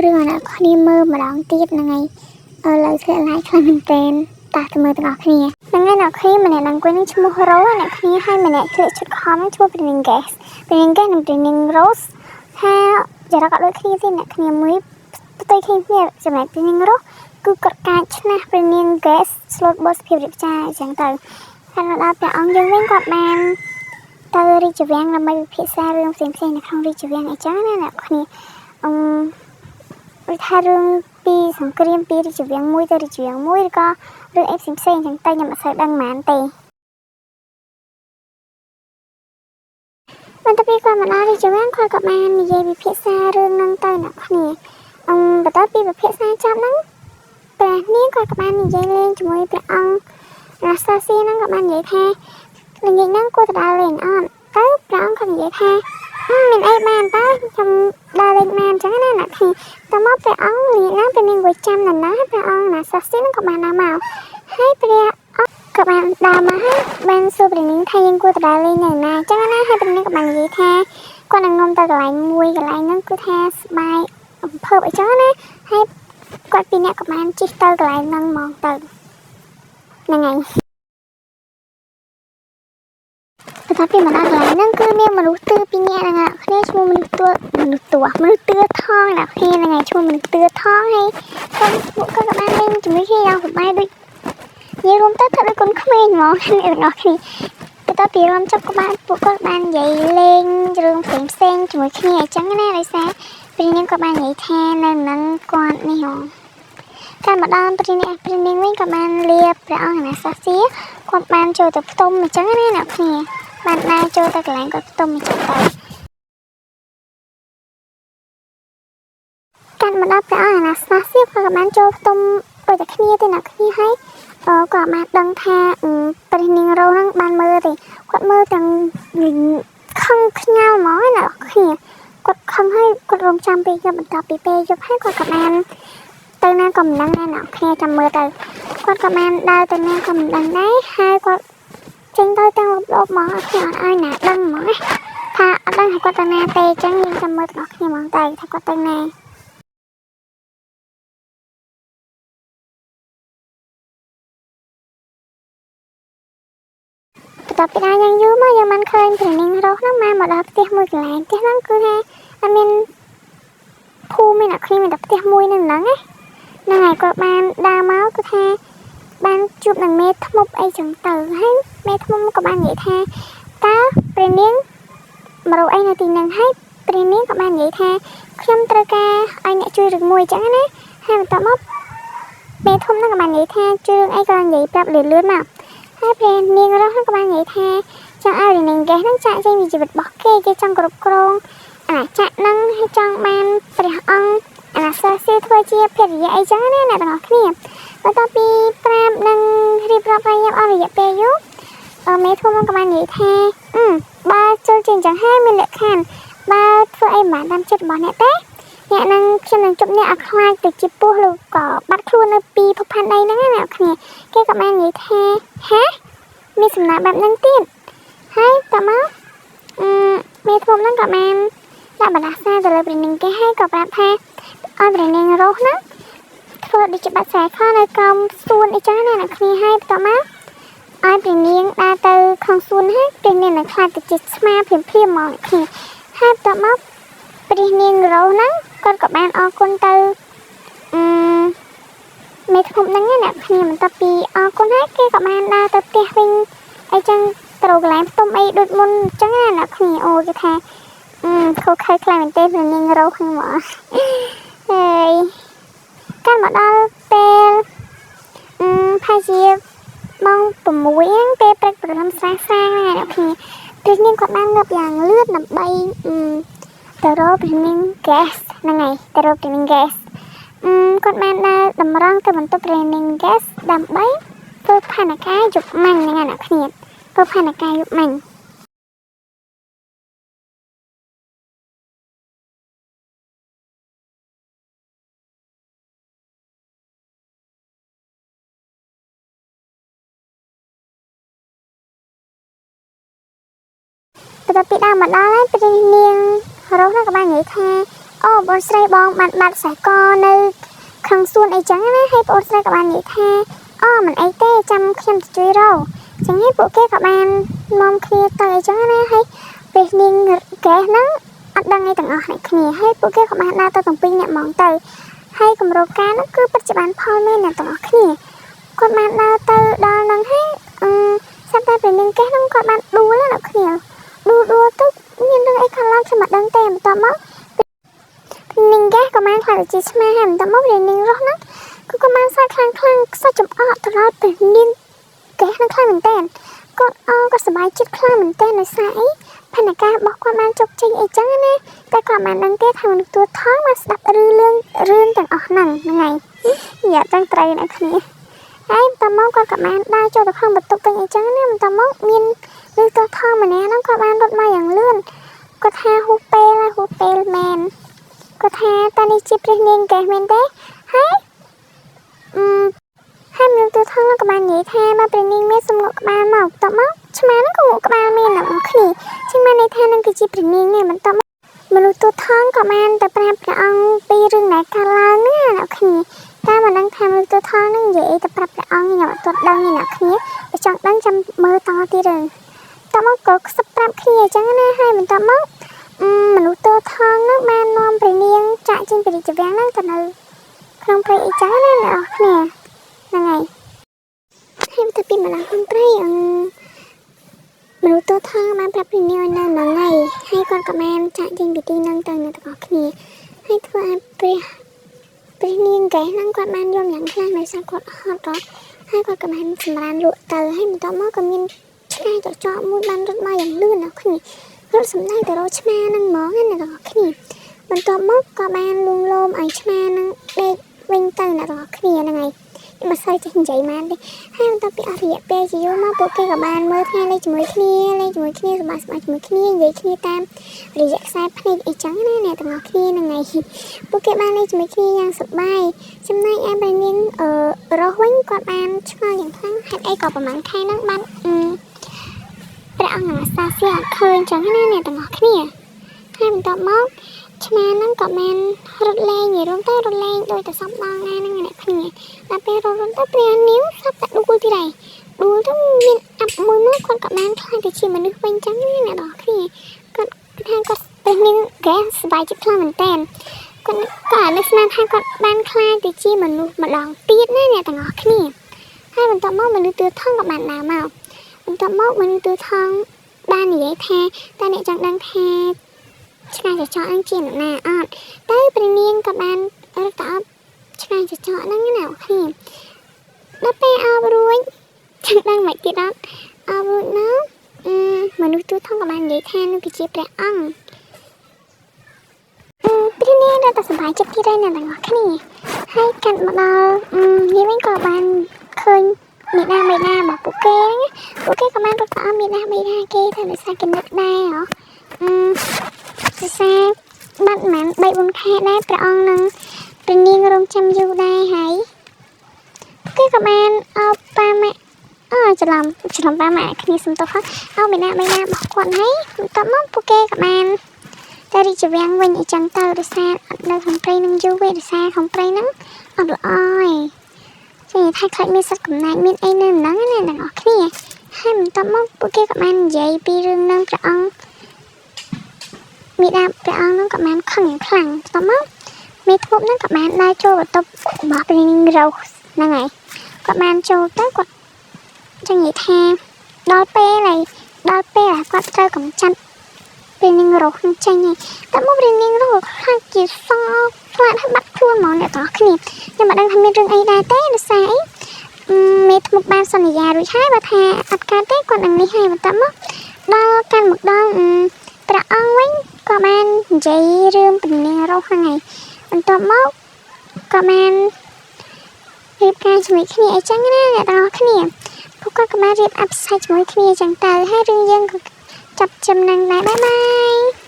រឿងឲ្យអ្នកគ្នាមើលម្ដងទៀតហ្នឹងហើយឥឡូវធ្លាក់ like ខ្លាំងមែនទែនតោះទៅមើលទាំងអស់គ្នាហ្នឹងហើយអ្នកគ្នាម្នាក់នឹងអង្គុយនឹងឈ្មោះ Rose អ្នកគ្នាហើយម្នាក់ធ្លាក់ឈុតខំឈ្មោះ Prinning Gas Prinning Gas និង Prinning Rose ថាចរិតអត់ដូចគ្នាទេអ្នកគ្នាមួយផ្ទុយគ្នាគ្នាចំណែក Prinning Rose គឺគាត់កាចឆ្នះ Prinning Gas ស្លូតបត់សភាពរៀបការអញ្ចឹងទៅហើយដល់ព្រះអង្គយើងវិញគាត់បានទៅរាជវាំងដើម្បីពិភាក្សារឿងផ្សេងៗនៅក្នុងរាជវាំងអញ្ចឹងណាអ្នកគ្នាអឺដូចថារឿងពីសង្គ្រាមពីរាជវាំងមួយទៅរាជវាំងមួយឬក៏រឿងអីផ្សេងផ្សេងអញ្ចឹងទៅខ្ញុំអត់សូវដឹងហ្មងទេបន្ទាប់ពីគាត់មកដល់រាជវាំងគាត់ក៏បាននិយាយពិភាក្សារឿងហ្នឹងទៅអ្នកគ្នាបន្ទាប់ពីពិភាក្សាចប់ហ្នឹងព្រះនាងគាត់ក៏បាននិយាយលេងជាមួយព្រះអង្គអាសាស៊ីហ្នឹងក៏បាននិយាយថាល្ងាចហ្នឹងគួរទៅដើរលេងអត់ទៅព្រះអង្គក៏និយាយថាមានអីបានតើខ្ញុំដើរលេងបានអញ្ចឹងណាអ្នកគ្នាតមកព្រះអង្គល្ងាចហ្នឹងព្រះនាងវាចាំនៅណាព្រះអង្គអាសាស៊ីហ្នឹងក៏បានដើរមកហើយព្រះអង្គក៏បានដើរមកហើយបានសួរព្រះនាងថាយើងគួរទៅដើរលេងនៅណាអញ្ចឹងណាហើយព្រះនាងក៏បាននិយាយថាគាត់នឹងនាំទៅកន្លែងមួយកន្លែងហ្នឹងគឺថាស្បាយអំភើបអីចឹងណាហើយគាត់ពីរនាក់ក៏បានជិះទៅកន្លែងហ្នឹងហ្មងទៅហ្នឹងហើយបន្ទាប់ពីមកដល់កន្លែងហ្នឹងគឺមានមនុស្សទឿពីរនាក់ហ្នឹងគ្នាឈ្មោះមនុស្សទឿមនុស្សទឿមនុស្សទឿថងអ្នកគ្នាហ្នឹងហើយឈ្មោះមនុស្សទឿថងហើយគាត់ពួកគាត់ក៏បានលេងជាមួយគ្នាយ៉ាងសប្បាយដូចនិយាយរួមទៅថាដូចកូនក្មេងហ្មងអ្នកទាំងអស់គ្នាបន្ទាប់ពីរួមចប់ក៏បានពួកគាត់បាននិយាយលេងរឿងផ្សេងផ្សេងជាមួយគ្នាអញ្ចឹងណាដោយសារព្រះនាងក៏បាននិយាយថានៅនឹងគាត់នេះហងតែមកដល់ព្រះនាងព្រះនាងវិញក៏បានលាព្រះអង្គអាណាសាសៀគាត់បានចូលទៅផ្ទុំអញ្ចឹងណាអ្នកគ្នាបានដើរចូលទៅកន្លែងគាត់ផ្ទុំអញ្ចឹងទៅកាន់មកដល់ព្រះអង្គអាណាសាសៀគាត់ក៏បានចូលផ្ទុំដូចតែគ្នាទេអ្នកគ្នាហើយក៏បានដឹងថាព្រះនាងរោហ្នឹងបានមើលទេគាត់មើលទាំងខឹងខ្ញាល់ហ្មងណាគ្នាគាត់ខឹងហើយគាត់រងចាំពេលយប់បន្ទាប់ពីពេលយប់ហើយគាត់ក៏បានទៅណាក៏មិនដឹងដែរអ្នកគ្នាចាំមើលទៅគាត់ក៏បានដើរទៅណាក៏មិនដឹងដែរហើយគាត់ចេញទៅទាំងលបលបហ្មងអត់គ្នាអត់ឲ្យណាដឹងហ្មងណាថាអត់ដឹងថាគាត់ទៅណាទេអញ្ចឹងយើងចាំមើលទាំងអស់គ្នាហ្មងទៅថាគាត់ទៅណាបន្ទាប់ពីដើរយ៉ាងយូរមកយើងបានឃើញព្រះនាងរស់ហ្នឹងបានមកដល់ផ្ទះមួយកន្លែងផ្ទះហ្នឹងគឺថាអត់មានភូមិមានអ្នកគ្នាមានតែផ្ទះមួយនៅហ្នឹងណាហ្នឹងហើយគាត់បានដើរមកគឺថាបានជួបនឹងមេធ្មប់អីចឹងទៅហើយមេធ្មប់ក៏បាននិយាយថាតើព្រះនាងមករកអីនៅទីហ្នឹងហើយព្រះនាងក៏បាននិយាយថាខ្ញុំត្រូវការឲ្យអ្នកជួយរឿងមួយចឹងណាហើយបន្ទាប់មកមេធំហ្នឹងក៏បាននិយាយថាជួយរឿងអីក៏និយាយប្រាប់លឿនៗមកហើយព្រះនាងរស់ហ្នឹងក៏បាននិយាយថាចង់ឲ្យនាងកេះហ្នឹងចាក់ចេញពីជីវិតរបស់គេគេចង់គ្រប់គ្រងអាណាចក្រហ្នឹងហើយចង់បានព្រះអង្គអាណាសាសៀធ្វើជាភរិយាអីចឹងណាអ្នកទាំងអស់គ្នាបន្ទាប់ពីប្រាប់នឹងរៀបរាប់រយៈអស់រយៈពេលយូរមេធំហ្នឹងក៏បាននិយាយថាបើចូលជាអញ្ចឹងហើយមានលក្ខខណ្ឌបើធ្វើអីមិនបានតាមចិត្តរបស់អ្នកទេអ្នកនឹងខ្ញុំនឹងជប់អ្នកឲ្យខ្លាចទៅជាពស់ឬក៏បាត់ខ្លួននៅពីភពផែនដីហ្នឹងណាអ្នកគ្នាគេក៏បាននិយាយថាហាមានសំណើបែបហ្នឹងទៀតហើយតមកមេធំហ្នឹងក៏បានដាក់បណ្ដាសាទៅលើព្រះនាងគេហើយក៏ប្រាប់ថាឲ្យព្រះនាងរស់ហ្នឹងធ្វើដូចជាបាត់ខ្សែខនៅក្រោមសួនអីចឹងណាអ្នកគ្នាហើយបន្ទាប់មកឲ្យព្រះនាងដើរទៅក្នុងសួនហើយព្រះនាងនឹងខ្លាចទៅជាស្មាភ្លាមភ្លាមហ្មងអ្នកគ្នាហើយបន្ទាប់មកព្រះនាងរស់ហ្នឹងគាត់ក៏បានអរគុណទៅមេធំហ្នឹងណាអ្នកគ្នាបន្ទាប់ពីអរគុណហើយគេក៏បានដើរទៅផ្ទះវិញអីចឹងត្រូវកន្លែងផ្ទុំអីដូចមុនអញ្ចឹងណាអ្នកគ្នាអូគេថាខូខើខ្លាំងមែនទេព្រះនាងរស់ហ្នឹងហ្មងហើយកាន់មកដល់ពេលប្រហែលជាម៉ោង6ហ្នឹងពេលព្រឹកព្រលឹមស្រាងស្រាងណាអ្នកគ្នាព្រះនាងគាត់បានងើបយ៉ាងលឿនដើម្បីទៅរកព្រះនាង gas ហ្នឹងហើយទៅរកព្រះនាង gas គាត់បានដើរតម្រង់ទៅបន្ទប់ព្រះនាង gas ដើម្បីធ្វើផែនការយប់មិញហ្នឹងណាអ្នកគ្នាធ្វើផែនការយប់មិញបន្ទាប់ពីដើរមកដល់ហើយព្រះនាងរស់ហ្នឹងក៏បាននិយាយថា អូបងស្រីបងបានបាត់ខ្សែកនៅក្នុងសួនអីចឹងណាហើយបងស្រីក៏បាននិយាយថាអូមិនអីទេចាំខ្ញុំទៅជួយរកចឹងហើយពួកគេក៏បាននាំគ្នាទៅអីចឹងណាហើយព្រះនាងកែហ្នឹងអត់ដឹងអីទាំងអស់អ្នកគ្នាហើយពួកគេក៏បានដើរទៅទាំងពីរអ្នកហ្មងទៅហើយគម្រោងការហ្នឹងគឺពិតជាបានផលមែនអ្នកទាំងអស់គ្នាគាត់បានដើរទៅដល់ហ្នឹងហើយអឺស្រាប់តែព្រះនាងកែហ្នឹងគាត់បានដួលណាអ្នកគ្នាដួលដួលទៅមានរឿងអីខាងឡើងខ្ញុំមិនដឹងទេបន្ទាប់មកនាងកែក៏បានខ្លាចទៅជាឆ្មាហើយបន្ទាប់មកព្រះនាងរស់ហ្នឹងគឺក៏បានសើចខ្លាំងខ្លាំងសើចចំអកទៅដល់ព្រះនាងកែហ្នឹងខ្លាំងមែនតើគាត់អគាត់សប្បាយចិត្តខ្លាំងមែនតើដោយសារអីផែនការរបស់គាត់បានជោគជ័យអីចឹងណាតែគាត់បានដឹងទេថាមនុស្សទួថងមកស្ដាប់រឿងរឿងទាំងអស់ហ្នឹងហ្នឹងហើយយ៉ាចង់ត្រីអ្នកគ្នាហើយបន្ទាប់មកគាត់ក៏បានដើរចូលទៅក្នុងបន្ទប់វិញអីចឹងណាបន្ទាប់មកមានឬទួថងម្នាក់ហ្នឹងគាត់បានរត់មកយ៉ាងលឿនគាត់ថាហ៊ូពេលហើយហ៊ូពេលមែនគាត់ថាតើនេះជាព្រះនាងកែមែនទេហើយអឺហើយមនុស្សទួថងហ្នឹងក៏បាននិយាយថាបើព្រះនាងមានសំងក់ក្បាលមកបន្ទាប់មកឆ្មាហ្នឹងក៏ងក់ក្បាលមែនអ្នកនរគ្នាចឹងបានន័យថានឹងគឺជាព្រះនាងឯងបន្ទាប់មកមនុស្សទួថងក៏បានទៅប្រាប់ព្រះអង្គពីរឿងដែលកើតឡើងហ្នឹងណាអ្នកគ្នាតែមិនដឹងថាមនុស្សទួថងហ្នឹងនិយាយអីទៅប្រាប់ព្រះអង្គខ្ញុំអត់ទាន់ដឹងទេអ្នកគ្នាបើចង់ដឹងចាំមើលតទៀតរឿងតមកក៏ខ្សឹបប្រាប់គ្នាអញ្ចឹងណាហើយបន្ទាប់មកមនុស្សទួថងហ្នឹងបាននាំព្រះនាងចាក់ចេញពីរាជវាំងហ្នឹងទៅនៅក្នុងព្រៃអីចឹងណាអ្នកនរគ្នាហ្នឹងហើយហើយបន្ទាប់ពីមកដល់ក្នុងព្រៃអឺមនុស្សទួថងបានប្រាប់ព្រះនាងឲ្យនៅហ្នឹងហើយហើយគាត់ក៏បានចាក់ចេញពីទីហ្នឹងទៅអ្នកទាំងអស់គ្នាហើយធ្វើឲ្យព្រះព្រះនាងកែហ្នឹងគាត់បានយំយ៉ាងខ្លាំងដោយសារគាត់ហត់រត់ហើយគាត់ក៏បានសម្រានលក់ទៅហើយបន្ទាប់មកក៏មានឆ្កែចចកមួយបានរត់មកយ៉ាងលឿនអ្នកគ្នារត់សម្ដៅទៅរកឆ្មាហ្នឹងហ្មងណាអ្នកទាំងអស់គ្នាបន្ទាប់មកក៏បានលួងលោមឲ្យឆ្មាហ្នឹងដេកវិញទៅអ្នកទាំងអស់គ្នាហ្នឹងហើយខ្ញុំមិនសូវចេះនិយាយបានទេហើយបន្ទាប់ពីអស់រយៈពេលជាយូរមកពួកគេក៏បានមើលថ្ងៃលេងជាមួយគ្នាលេងជាមួយគ្នាសប្បាយសប្បាយជាមួយគ្នានិយាយគ្នាតាមរយៈខ្សែភ្នែកអីចឹងណាអ្នកទាំងអស់គ្នាហ្នឹងហើយពួកគេបានលេងជាមួយគ្នាយ៉ាងសប្បាយចំណែកឯព្រះនាងអឺរស់វិញគាត់បានឆ្ងល់យ៉ាងខ្លាំងហេតុអីក៏ប្រហែលខែហ្នឹងបានអឺព្រះអង្គអាណាស្តាសៀអត់ឃើញចឹងណាអ្នកទាំងអស់គ្នាហើយបន្ទាប់មកឆ្មាហ្នឹងក៏បានរត់លេងនិយាយរួមទៅរត់លេងដូចតែសំដងដែរហ្នឹងអ្នកគ្នាដល់ពេលរត់រត់ទៅព្រះនាងស្រាប់តែដួលទៀតហើយដួលទៅមានអាប់មួយមកគាត់ក៏បានខ្លាចទៅជាមនុស្សវិញចឹងណាអ្នកទាំងអស់គ្នាគាត់ថាគាត់ព្រះនាងកែសប្បាយចិត្តខ្លាំងមែនតើគាត់ក៏អានឹកស្មានថាគាត់បានខ្លាចទៅជាមនុស្សម្ដងទៀតណាអ្នកទាំងអស់គ្នាហើយបន្ទាប់មកមនុស្សទឿថងក៏បានដើរមកបន្ទាប់មកមនុស្សទឿថងបាននិយាយថាតើអ្នកចង់ដឹងថាឆ្កែចចកនឹងជានរណាអត់ទៅព្រះនាងក៏បានរត់ទៅអបឆ្កែចចកហ្នឹងណាអ្នកគ្នាដល់ពេលអបរួចចង់ដឹងមិនទៀតអត់អបរួចមកអឺមនុស្សទូថងក៏បាននិយាយថានោះគឺជាព្រះអង្គអឺព្រះនាងរត់តែសប្បាយចិត្តទៀតហើយអ្នកទាំងអស់គ្នាហើយកាត់មកដល់អឺនេះវិញក៏បានឃើញមេដាមេដារបស់ពួកគេហ្នឹងពួកគេក៏បានរត់ទៅអមមេដាមេដាគេថាដោយសារគេនឹកដែរហ៎អឺដោយសារបាត់ប្រហែល3 4ខែដែរព្រះអង្គនឹងព្រះនាងរងចាំយូរដែរហើយគេក៏បានអោបប៉ាម៉ាក់អើច្រឡំច្រឡំប៉ាម៉ាក់គ្នាសំទោសហ៎អោបមេដាមេដារបស់គាត់ហើយបន្ទាប់មកពួកគេក៏បានទៅរាជវាំងវិញអញ្ចឹងទៅដោយសារអត់នៅក្នុងព្រៃនឹងយូរវិញដោយសារក្នុងព្រៃហ្នឹងអត់ល្អឯងចេះថាខ្លាចមានសត្វកំណាចមានអីនៅហ្នឹងណាទាំងអស់គ្នាហើយបន្ទាប់មកពួកគេក៏បាននិយាយពីរឿងហ្នឹងព្រះអង្គមេដាព្រះអង្គហ្នឹងក៏បានខឹងយ៉ាងខ្លាំងបន្ទាប់មកមេធ្មប់ហ្នឹងក៏បានដើរចូលបន្ទប់របស់ព្រះនាងរ៉ូសហ្នឹងហើយគាត់បានចូលទៅគាត់ចង់និយាយថាដល់ពេលហើយដល់ពេលគាត់ត្រូវកំចាត់ព្រះនាងរ៉ូសនឹងចេញហើយតែមកព្រះនាងរ៉ូសខ្លាចជាសខ្លាចឲ្យបាត់ខ្លួនហ្មងអ្នកទាំងអស់គ្នាខ្ញុំមិនដឹងថាមានរឿងអីដែរទេដោយសារអីមេធ្មប់បានសន្យារួចហើយបើថាអត់កើតទេគាត់នឹងនេះហើយបន្ទាប់មកដល់កាន់មកដល់ព្រះអង្គវិញក៏បាននិយាយរឿងព្រះនាងរ៉ូសហ្នឹងហើយបន្ទាប់មកក៏បានរៀបការជាមួយគ្នាអីចឹងណាអ្នកទាំងអស់គ្នាពួកគាត់ក៏បានរៀបអភិសេកជាមួយគ្នាអញ្ចឹងទៅហើយរឿងយើងក៏ចាប់ចំណឹងដែរ bye bye.